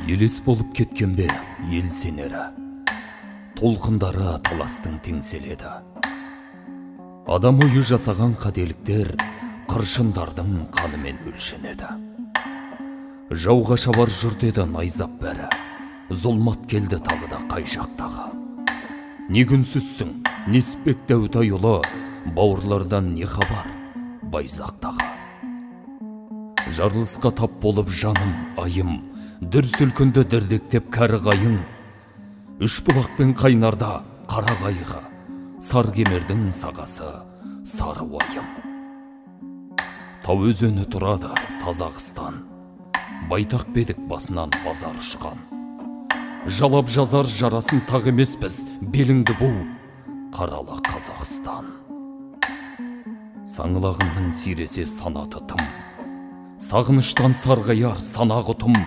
Елес болып кеткен бе ел сенері, толқындары таластың теңселеді. Адам ойы жасаған қателіктер қыршындардың қанымен өлшенеді. Жауға шабар жұрт еді найзап бәрі, зұлмат келді тағы да қай жақтағы. Не күнсізсің, Несіпбек Дәутайұлы, бауырлардан не хабар, Байзақтағы. Жарылысқа тап болып жаным, айым, дүр сілкінді дірдектеп кәрі қайың. Үш бұлақ пен қайнарда қара қайғы, сар кемердің сағасы сары уайым. Тау өзені тұрады Қазақстан, байтақ бедік басынан базар ұшқан. Жалап жазар жарасын тақ емеспіз, беліңді бу, қаралы Қазақстан. Саңылағымның сиресе санаты тым, сағыныштан сарғаяр санағы тұм.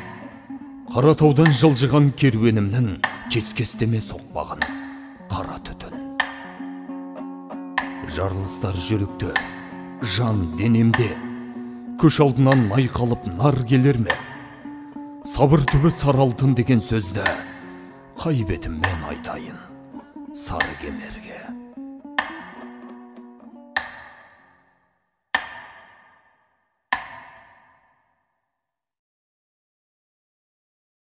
Қаратаудан жылжыған керуенімнің кескестеме соқпағын қара түтін. Жарылыстар жүректі, жан денемде, көш алдынан найқалып нар келер ме? Сабыр түбі сары алтын деген сөзді қай бетіммен айтайын сары кемерге?